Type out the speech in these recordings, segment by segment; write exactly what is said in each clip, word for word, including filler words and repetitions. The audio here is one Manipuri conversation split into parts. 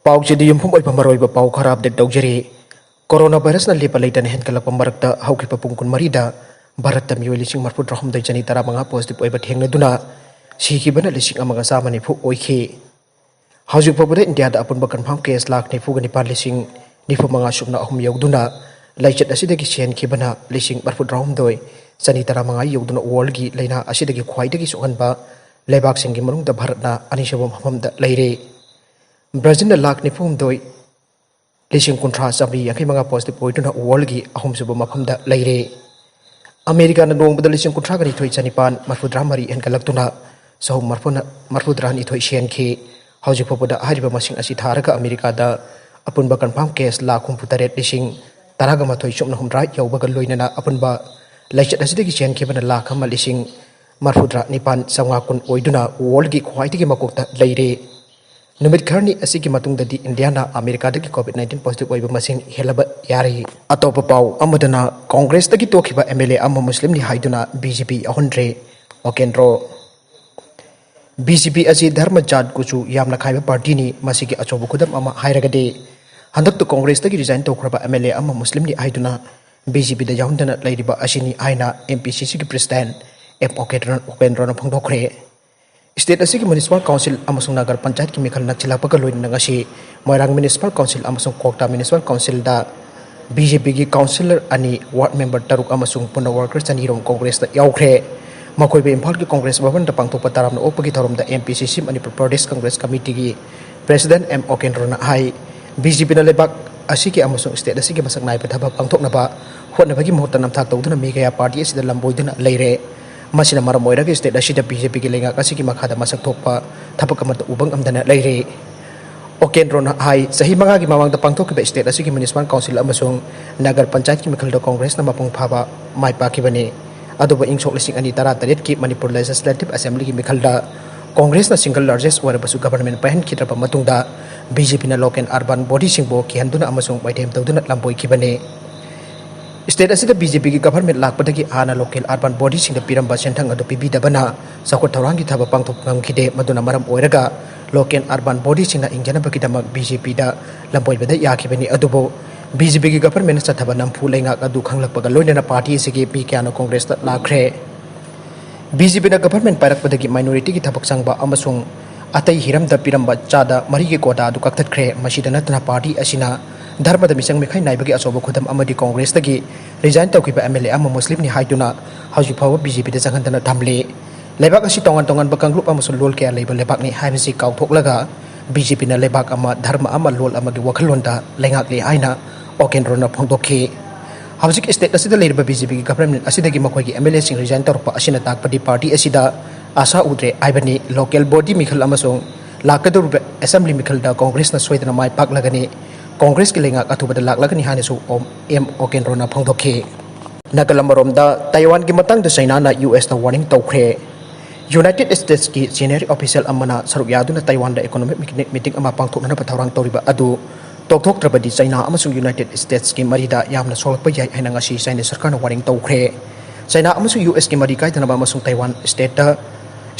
ꯄꯥꯎꯆꯦꯗ ꯌꯨꯝꯐꯝ ꯑꯣꯏꯕ ꯃꯔꯨꯑꯣꯏꯕ ꯄꯥꯎ ꯈꯔ ꯑꯞꯗꯦꯠ ꯇꯧꯖꯔꯤ꯫ ꯀꯣꯔꯣꯅꯥ ꯚꯥꯏꯔꯁꯅ ꯂꯦꯞꯄ ꯂꯩꯇꯅ ꯍꯦꯟꯒꯠꯂꯛꯄ ꯃꯔꯛꯇ ꯍꯧꯈꯤꯕ ꯄꯨꯡ ꯀꯨꯟꯃꯔꯤꯗ ꯚꯥꯔꯠꯇ ꯃꯤꯑꯣꯏ ꯂꯤꯁꯤꯡ ꯃꯔꯤꯐꯨꯇꯔꯥꯍꯨꯝꯗꯣꯏ ꯆꯅꯤ ꯇꯔꯥꯃꯉꯥ ꯄꯣꯖꯤꯇꯤꯚ ꯑꯣꯏꯕ ꯊꯦꯡꯅꯗꯨꯅ ꯁꯤꯈꯤꯕꯅ ꯂꯤꯁꯤꯡ ꯑꯃꯒ ꯆꯥꯝꯃ ꯅꯤꯐꯨ ꯑꯣꯏꯈꯤ꯫ ꯍꯧꯖꯤꯛ ꯐꯥꯎꯕꯗ ꯏꯟꯗꯤꯌꯥꯗ ꯑꯄꯨꯟꯕ ꯀꯟꯐꯥꯔꯝ ꯀꯦꯁ ꯂꯥꯈ ꯅꯤꯐꯨꯒ ꯅꯤꯄꯥꯜ ꯂꯤꯁꯤꯡ ꯅꯤꯐꯨ ꯃꯉꯥ ꯁꯨꯞꯅ ꯑꯍꯨꯝ ꯌꯧꯗꯨꯅ ꯂꯥꯏꯆꯠ ꯑꯁꯤꯗꯒꯤ ꯁꯤꯍꯟꯈꯤꯕꯅ ꯂꯤꯁꯤꯡ ꯃꯔꯤꯐꯨꯇꯔꯥꯍꯨꯝꯗꯣꯏ ꯆꯅꯤ ꯇꯔꯥꯃꯉꯥ ꯌꯧꯗꯨꯅ ꯋꯥꯔꯜꯒꯤ ꯂꯥꯏꯅꯥ ꯑꯁꯤꯗꯒꯤ ꯈ꯭ꯋꯥꯏꯗꯒꯤ ꯁꯣꯛꯍꯟꯕ ꯂꯩꯕꯥꯛꯁꯤꯡꯒꯤ ꯃꯅꯨꯡꯗ ꯚꯥꯔꯠꯅ ꯑꯅꯤꯁꯨꯕ ꯃꯐꯝꯗ ꯂꯩꯔꯦ꯫ ꯕ꯭ꯔꯥꯖꯤꯜꯅ ꯂꯥꯈ ꯅꯤꯐꯨꯍꯨꯝꯗꯣꯏ ꯂꯤꯁꯤꯡ ꯀꯨꯟꯊ꯭ꯔꯥ ꯆꯥꯃꯔꯤ ꯌꯥꯡꯈꯩ ꯃꯉꯥ ꯄꯣꯖꯤꯇꯤꯚ ꯑꯣꯏꯗꯨꯅ ꯋꯥꯔꯜꯒꯤ ꯑꯍꯨꯝꯁꯨꯕ ꯃꯐꯝꯗ ꯂꯩꯔꯦ꯫ ꯑꯃꯦꯔꯤꯀꯥꯅ ꯅꯣꯡꯃꯗ ꯂꯤꯁꯤꯡ ꯀꯨꯟꯊ꯭ꯔꯥꯒ ꯅꯤꯊꯣꯏ ꯆꯅꯤꯄꯥꯟ ꯃꯔꯤꯐꯨꯇꯔꯥ ꯃꯔꯤ ꯍꯦꯟꯒꯠꯂꯛꯇꯨꯅ ꯆꯍꯨꯝ ꯃꯔꯤꯐꯨꯇꯔꯥꯅꯤꯊꯣꯏ ꯁꯤꯍꯟꯈꯤ꯫ ꯍꯧꯖꯤꯛ ꯐꯥꯎꯕꯗ ꯍꯥꯏꯔꯤꯕ ꯃꯁꯤꯡ ꯑꯁꯤ ꯊꯥꯔꯒ ꯑꯃꯦꯔꯤꯀꯥꯗ ꯑꯄꯨꯟꯕ ꯀꯟꯐꯥꯔꯝ ꯀꯦꯁ ꯂꯥꯈ ꯍꯨꯝꯐꯨꯇꯔꯦꯠ ꯂꯤꯁꯤꯡ ꯇꯔꯥꯒ ꯃꯥꯊꯣꯏ ꯁꯨꯞꯅ ꯍꯨꯝꯗ꯭ꯔꯥ ꯌꯧꯕꯒ ꯂꯣꯏꯅꯅ ꯑꯄꯨꯟꯕ ꯂꯥꯏꯆꯠ ꯑꯁꯤꯗꯒꯤ ꯆꯦꯟꯈꯤꯕꯅ ꯂꯥꯈ ꯑꯃ ꯂꯤꯁꯤꯡ ꯃꯔꯤꯐꯨꯇꯔꯥ ꯅꯤꯄꯥꯟ ꯆꯥꯝꯃꯉꯥ ꯀꯨꯟ ꯑꯣꯏꯗꯨꯅ ꯋꯥꯔꯜꯒꯤ ꯈ꯭ꯋꯥꯏꯗꯒꯤ ꯃꯀꯣꯛꯇ ꯂꯩꯔꯦ꯫ ꯅꯨꯃꯤꯠ ꯈꯔꯅꯤ ꯑꯁꯤꯒꯤ ꯃꯇꯨꯡꯗꯗꯤ ꯏꯟꯗꯤꯌꯥꯅ ꯑꯃꯦꯔꯤꯀꯥꯗꯒꯤ ꯀꯣꯚꯤꯗ ꯅꯥꯏꯟꯇꯤꯟ ꯄꯣꯖꯤꯇꯤꯚ ꯑꯣꯏꯕ ꯃꯁꯤꯡ ꯍꯦꯜꯂꯕ ꯌꯥꯔꯦ꯫ ꯑꯇꯣꯞꯄ ꯄꯥꯎ ꯑꯃꯗꯅ ꯀꯣꯡꯒ꯭ꯔꯦꯁꯇꯒꯤ ꯇꯣꯛꯈꯤꯕ ꯑꯦꯝ ꯑꯦꯜ ꯑꯦ ꯑꯃ ꯃꯨꯁꯂꯤꯝꯅꯤ ꯍꯥꯏꯗꯨꯅ ꯕꯤ ꯖꯦ ꯄꯤ ꯌꯥꯎꯍꯟꯗ꯭ꯔꯦ ꯑꯣꯀꯦꯟꯗ꯭ꯔꯣ꯫ ꯕꯤ ꯖꯦ ꯄꯤ ꯑꯁꯤ ꯙꯔꯃ, ꯖꯥꯠ, ꯀꯨꯆꯨ ꯌꯥꯝꯅ ꯈꯥꯏꯕ ꯄꯥꯔꯇꯤꯅꯤ꯫ ꯃꯁꯤꯒꯤ ꯑꯆꯧꯕ ꯈꯨꯗꯝ ꯑꯃ ꯍꯥꯏꯔꯒꯗꯤ ꯍꯟꯗꯛꯇ ꯀꯣꯡꯒ꯭ꯔꯦꯁꯇꯒꯤ ꯔꯤꯖꯥꯏꯟ ꯇꯧꯈ꯭ꯔꯕ ꯑꯦꯝ ꯑꯦꯜ ꯑꯦ ꯑꯃ ꯃꯨꯁꯂꯤꯝꯅꯤ ꯍꯥꯏꯗꯨꯅ ꯕꯤ ꯖꯦ ꯄꯤꯗ ꯌꯥꯎꯍꯟꯗꯅ ꯂꯩꯔꯤꯕ ꯑꯁꯤꯅꯤ ꯍꯥꯏꯅ ꯑꯦꯝ ꯄꯤ ꯁꯤ ꯁꯤꯒꯤ ꯄ꯭ꯔꯦꯁꯤꯗꯦꯟꯠ ꯑꯦꯝ ꯑꯣꯀꯦꯟꯗ꯭ꯔꯣꯅ ꯐꯣꯡꯗꯣꯛꯈ꯭ꯔꯦ꯫ ꯁ꯭ꯇꯦꯠ ꯑꯁꯤꯒꯤ ꯃ꯭ꯌꯨꯅꯤꯁꯤꯄꯥꯜ ꯀꯥꯎꯟꯁꯤꯜ ꯑꯃꯁꯨꯡ ꯅꯒꯔ ꯄꯟꯆꯥꯌꯠꯀꯤ ꯃꯤꯈꯜ ꯅꯛꯁꯤꯜꯂꯛꯄꯒ ꯂꯣꯏꯅꯅ ꯉꯁꯤ ꯃꯣꯏꯔꯥꯡ ꯃ꯭ꯌꯨꯅꯤꯁꯤꯄꯥꯜ ꯀꯥꯎꯟꯁꯤꯜ ꯑꯃꯁꯨꯡ ꯀ꯭ꯋꯥꯛꯇꯥ ꯃ꯭ꯌꯨꯅꯤꯁꯤꯄꯥꯜ ꯀꯥꯎꯟꯁꯤꯜꯗ ꯕꯤ ꯖꯦ ꯄꯤꯒꯤ ꯀꯥꯎꯟꯁꯤꯂꯔ ꯑꯅꯤ, ꯋꯥꯔꯗ ꯃꯦꯝꯕꯔ ꯇꯔꯨꯛ ꯑꯃꯁꯨꯡ ꯄꯨꯟꯅ ꯋꯥꯔꯀꯔ ꯆꯅꯤꯔꯣꯝ ꯀꯣꯡꯒ꯭ꯔꯦꯁꯇ ꯌꯥꯎꯈ꯭ꯔꯦ꯫ ꯃꯈꯣꯏꯕꯨ ꯏꯝꯐꯥꯜꯒꯤ ꯀꯣꯡꯒ꯭ꯔꯦꯁ ꯚꯕꯟꯗ ꯄꯥꯡꯊꯣꯛꯄ ꯇꯔꯥꯝꯅ ꯑꯣꯛꯄꯒꯤ ꯊꯧꯔꯝꯗ ꯑꯦꯝ ꯄꯤ ꯁꯤ ꯁꯤ ꯃꯅꯤꯄꯨꯔ ꯄ꯭ꯔꯗꯦꯁ ꯀꯪꯒ꯭ꯔꯦꯁ ꯀꯃꯤꯇꯤꯒꯤ ꯄ꯭ꯔꯦꯁꯤꯗꯦꯟꯠ ꯑꯦꯝ ꯑꯣꯀꯦꯟꯗ꯭ꯔꯣꯅ ꯍꯥꯏ, ꯕꯤ ꯖꯦ ꯄꯤꯅ ꯂꯩꯕꯥꯛ ꯑꯁꯤꯒꯤ ꯑꯃꯁꯨꯡ ꯁ꯭ꯇꯦꯠ ꯑꯁꯤꯒꯤ ꯃꯁꯛ ꯅꯥꯏꯕ ꯊꯕꯛ ꯄꯥꯡꯊꯣꯛꯅꯕ ꯍꯣꯠꯅꯕꯒꯤ ꯃꯍꯨꯠꯇ ꯅꯝꯊꯥꯛ ꯇꯧꯗꯨꯅ ꯃꯤ ꯀꯌꯥ ꯄꯥꯔꯇꯤ ꯑꯁꯤꯗ ꯂꯝꯕꯣꯏꯗꯨꯅ ꯂꯩꯔꯦ꯫ ꯃꯁꯤꯅ ꯃꯔꯝ ꯑꯣꯏꯔꯒ ꯁ꯭ꯇꯦꯠ ꯑꯁꯤꯗ ꯕꯤ ꯖꯦ ꯄꯤꯒꯤ ꯂꯩꯉꯥꯛ ꯑꯁꯤꯒꯤ ꯃꯈꯥꯗ ꯃꯁꯛ ꯊꯣꯛꯄ ꯊꯕꯛ ꯑꯃꯠꯇ ꯎꯕ ꯉꯝꯗꯅ ꯂꯩꯔꯦ꯫ ꯑꯣꯀꯦꯟꯗ꯭ꯔꯣꯅ ꯍꯥꯏ, ꯆꯍꯤ ꯃꯉꯥꯒꯤ ꯃꯃꯥꯡꯗ ꯄꯥꯡꯊꯣꯛꯈꯤꯕ ꯁ꯭ꯇꯦꯠ ꯑꯁꯤꯒꯤ ꯃ꯭ꯌꯨꯅꯤꯁꯤꯄꯥꯜ ꯀꯥꯎꯟꯁꯤꯜ ꯑꯃꯁꯨꯡ ꯅꯒꯔ ꯄꯟꯆꯥꯌꯠꯀꯤ ꯃꯤꯈꯜꯗ ꯀꯣꯡꯒ꯭ꯔꯦꯁꯅ ꯃꯄꯨꯡ ꯐꯥꯕ ꯃꯥꯏ ꯄꯥꯛꯈꯤꯕꯅꯤ꯫ ꯑꯗꯨꯕꯨ ꯏꯪ ꯁꯣꯛ ꯂꯤꯁꯤꯡ ꯑꯅꯤ ꯇꯔꯥꯇꯔꯦꯠꯀꯤ ꯃꯅꯤꯄꯨꯔ ꯂꯦꯖꯤꯁꯂꯦꯇꯤꯚ ꯑꯦꯁꯦꯝꯕ꯭ꯂꯤꯒꯤ ꯃꯤꯈꯜꯗ ꯀꯣꯡꯒ꯭ꯔꯦꯁꯅ ꯁꯤꯡꯒꯜ ꯂꯥꯔꯖꯦꯁ ꯑꯣꯏꯔꯕꯁꯨ ꯒꯚꯔꯟꯃꯦꯟꯠ ꯄꯥꯏꯍꯟꯈꯤꯗ꯭ꯔꯕ ꯃꯇꯨꯡꯗ ꯕꯤ ꯖꯦ ꯄꯤꯅ ꯂꯣꯀꯦꯜ ꯑꯔꯕꯥꯟ ꯕꯣꯗꯤꯁꯤꯡꯕꯨ ꯀꯤꯍꯟꯗꯨꯅ ꯑꯃꯁꯨꯡ ꯃꯩꯊꯦꯝ ꯇꯧꯗꯨꯅ ꯂꯝꯕꯣꯏꯈꯤꯕꯅꯤ꯫ ꯁ꯭ꯇꯦꯠ ꯑꯁꯤꯗ ꯕꯤ ꯖꯦ ꯄꯤꯒꯤ ꯒꯚꯔꯟꯃꯦꯟꯠ ꯂꯥꯛꯄꯗꯒꯤ ꯍꯥꯟꯅ ꯂꯣꯀꯦꯜ ꯑꯔꯕꯥꯟ ꯕꯣꯗꯤꯁꯤꯡꯗ ꯄꯤꯔꯝꯕ ꯁꯦꯟꯊꯪ ꯑꯗꯨ ꯄꯤꯕꯤꯗꯕꯅ ꯆꯥꯎꯈꯠ ꯊꯧꯔꯥꯡꯒꯤ ꯊꯕꯛ ꯄꯥꯡꯊꯣꯛꯄ ꯉꯝꯈꯤꯗꯦ꯫ ꯃꯗꯨꯅ ꯃꯔꯝ ꯑꯣꯏꯔꯒ local urban bodyꯁꯤꯡꯅ ꯏꯟꯖꯅꯕꯒꯤꯗꯃꯛ BJPꯗ ꯂꯝꯕꯣꯏꯕꯗ ꯌꯥꯈꯤꯕꯅꯤ꯫ ꯑꯗꯨꯕꯨ BJPꯒꯤ governmentꯅ ꯆꯠꯊꯕ ꯅꯝꯐꯨ ꯂꯩꯉꯥꯛ ꯑꯗꯨ ꯈꯪꯂꯛꯄꯒ ꯂꯣꯏꯅꯅ party ꯑꯁꯤꯒꯤ ꯃꯤ ꯀꯌꯥꯅ Congressꯇ ꯂꯥꯛꯈ꯭ꯔꯦ꯫ BJPꯅ government ꯄꯥꯏꯔꯛꯄꯗꯒꯤ minorityꯒꯤ ꯊꯕꯛ ꯆꯪꯕ ꯑꯃꯁꯨꯡ ꯑꯇꯩ ꯍꯤꯔꯝꯗ ꯄꯤꯔꯝꯕ ꯆꯥꯗ ꯃꯔꯤꯒꯤ quota ꯑꯗꯨ ꯀꯛꯊꯠꯈ꯭ꯔꯦ꯫ ꯃꯁꯤꯗ ꯅꯠꯇꯅ party ꯑꯁꯤꯅ ꯙꯔꯃꯗ ꯃꯤꯆꯪ ꯃꯤꯈꯥꯏ ꯅꯥꯏꯕꯒꯤ ꯑꯆꯧꯕ ꯈꯨꯗꯝ ꯑꯃꯗꯤ Congressꯇꯒꯤ resign ꯇꯧꯈꯤꯕ MLA ꯑꯃ ꯃꯨꯁꯂꯤꯝꯅꯤ ꯍꯥꯏꯗꯨꯅ ꯍꯧꯖꯤꯛ ꯐꯥꯎꯕ BJPꯗ ꯆꯪꯍꯟꯗꯅ ꯊꯝꯂꯤ꯫ ꯂꯩꯕꯥꯛ ꯑꯁꯤ ꯇꯣꯉꯥꯟ ꯇꯣꯉꯥꯟꯕ ꯀꯥꯡꯂꯨꯞ ꯑꯃꯁꯨꯡ ꯂꯣꯜ ꯀꯌꯥ ꯂꯩꯕ ꯂꯩꯕꯥꯛꯅꯤ ꯍꯥꯏꯕꯁꯤ ꯀꯥꯎꯊꯣꯛꯂꯒ BJPꯅ ꯂꯩꯕꯥꯛ ꯑꯃ, ꯙꯔꯃ ꯑꯃ, ꯂꯣꯜ ꯑꯃꯒꯤ ꯋꯥꯈꯜꯂꯣꯟꯗ ꯂꯩꯉꯥꯛꯂꯤ ꯍꯥꯏꯅ ꯑꯣꯀꯦꯟꯗ꯭ꯔꯣꯅ ꯐꯣꯡꯗꯣꯛꯈꯤ꯫ ꯍꯧꯖꯤꯛ state ꯑꯁꯤꯗ ꯂꯩꯔꯤꯕ BJPꯒꯤ government ꯑꯁꯤꯗꯒꯤ ꯃꯈꯣꯏꯒꯤ MLAꯁꯤꯡ resign ꯇꯧꯔꯛꯄ ꯑꯁꯤꯅ ꯇꯥꯛꯄꯗꯤ party ꯑꯁꯤꯗ ꯑꯥꯁꯥ ꯎꯗ꯭ꯔꯦ ꯍꯥꯏꯕꯅꯤ꯫ Local body ꯃꯤꯈꯜ ꯑꯃꯁꯨꯡ ꯂꯥꯛꯀꯗꯧꯔꯤꯕ assembly ꯃꯤꯈꯜꯗ Congressꯅ ꯁꯣꯏꯗꯅ ꯃꯥꯏ ꯄꯥꯛꯂꯒꯅꯤ꯫ Congressꯀꯤ ꯂꯩꯉꯥꯛ ꯑꯊꯨꯕꯗ ꯂꯥꯛꯂꯒꯅꯤ ꯍꯥꯏꯅꯁꯨ ꯑꯣꯝ ꯑꯦꯝ ꯑꯣꯀꯦꯟꯗ꯭ꯔꯣꯅ ꯐꯣꯡꯗꯣꯛꯈꯤ꯫ ꯅꯥꯀꯜ ꯑꯃꯔꯣꯝꯗ, ꯇꯥꯏꯋꯥꯟꯒꯤ ꯃꯇꯥꯡꯗ ꯆꯩꯅꯥꯅ USꯇ warning ꯇꯧꯈ꯭ꯔꯦ꯫ United Statesꯀꯤ senior official ꯑꯃꯅ ꯁꯔꯨꯛ ꯌꯥꯗꯨꯅ ꯇꯥꯏꯋꯥꯟꯗ economic meeting ꯑꯃ ꯄꯥꯡꯊꯣꯛꯅꯅꯕ ꯊꯧꯔꯥꯡ ꯇꯧꯔꯤꯕ ꯑꯗꯨ ꯇꯣꯛꯊꯣꯛꯇ꯭ꯔꯕꯗꯤ ꯆꯩꯅꯥ ꯑꯃꯁꯨꯡ United Statesꯀꯤ ꯃꯔꯤꯗ ꯌꯥꯝꯅ ꯁꯣꯛꯂꯛꯄ ꯌꯥꯏ ꯍꯥꯏꯅ ꯉꯁꯤ ꯆꯥꯏꯅꯤꯖ ꯁꯔꯀꯥꯔꯅ warning ꯇꯧꯈ꯭ꯔꯦ꯫ ꯆꯩꯅꯥ ꯑꯃꯁꯨꯡ USꯀꯤ ꯃꯔꯤ ꯀꯥꯏꯗꯅꯕ ꯑꯃꯁꯨꯡ ꯇꯥꯏꯋꯥꯟ stateꯇ,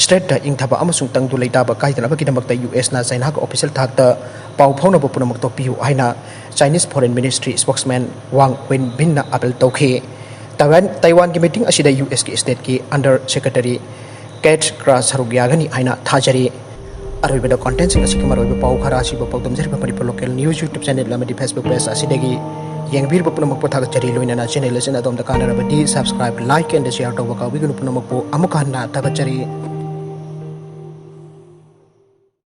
straitꯇ ꯏꯪꯊꯕ ꯑꯃꯁꯨꯡ ꯇꯪꯗꯨ ꯂꯩꯇꯥꯕ ꯀꯥꯏꯗꯅꯕꯒꯤꯗꯃꯛꯇ USꯅ ꯆꯩꯅꯥꯒ official ꯊꯥꯛꯇ ꯄꯥꯎ ꯐꯥꯎꯅꯕ ꯄꯨꯝꯅꯃꯛ ꯇꯣꯛꯄꯤꯌꯨ ꯍꯥꯏꯅ Chinese Foreign Ministry spokesman Wang Wenbinꯅ appeal ꯇꯧꯈꯤ꯫ ꯇꯥꯏꯋꯥꯟ, ꯇꯥꯏꯋꯥꯟꯒꯤ meeting ꯑꯁꯤꯗ USꯀꯤ stateꯀꯤ under secretary Keith Krach ꯁꯔꯨꯛ ꯌꯥꯒꯅꯤ ꯍꯥꯏꯅ ꯊꯥꯖꯔꯤ꯫ ꯑꯔꯣꯏꯕꯗ contentꯁꯤꯡ ꯑꯁꯤꯒꯤ ꯃꯔꯨꯑꯣꯏꯕ ꯄꯥꯎ ꯈꯔ ꯑꯁꯤꯕꯨ ꯄꯥꯎꯗꯝꯖꯔꯤꯕ Manipur local news YouTube channel ꯑꯃꯗꯤ Facebook page ꯑꯁꯤꯗꯒꯤ ꯌꯦꯡꯕꯤꯔꯤꯕ ꯄꯨꯝꯅꯃꯛꯄꯨ ꯊꯥꯒꯠꯆꯔꯤ꯫ ꯂꯣꯏꯅꯅ channel ꯑꯁꯤꯅ ꯑꯗꯣꯝꯗ ꯀꯥꯟꯅꯔꯕꯗꯤ subscribe, like and share ꯇꯧꯕ ꯀꯥꯎꯕꯤꯒꯅꯨ꯫ ꯄꯨꯝꯅꯃꯛꯄꯨ ꯑꯃꯨꯛ ꯍꯟꯅ ꯊꯥꯒꯠꯆꯔꯤ꯫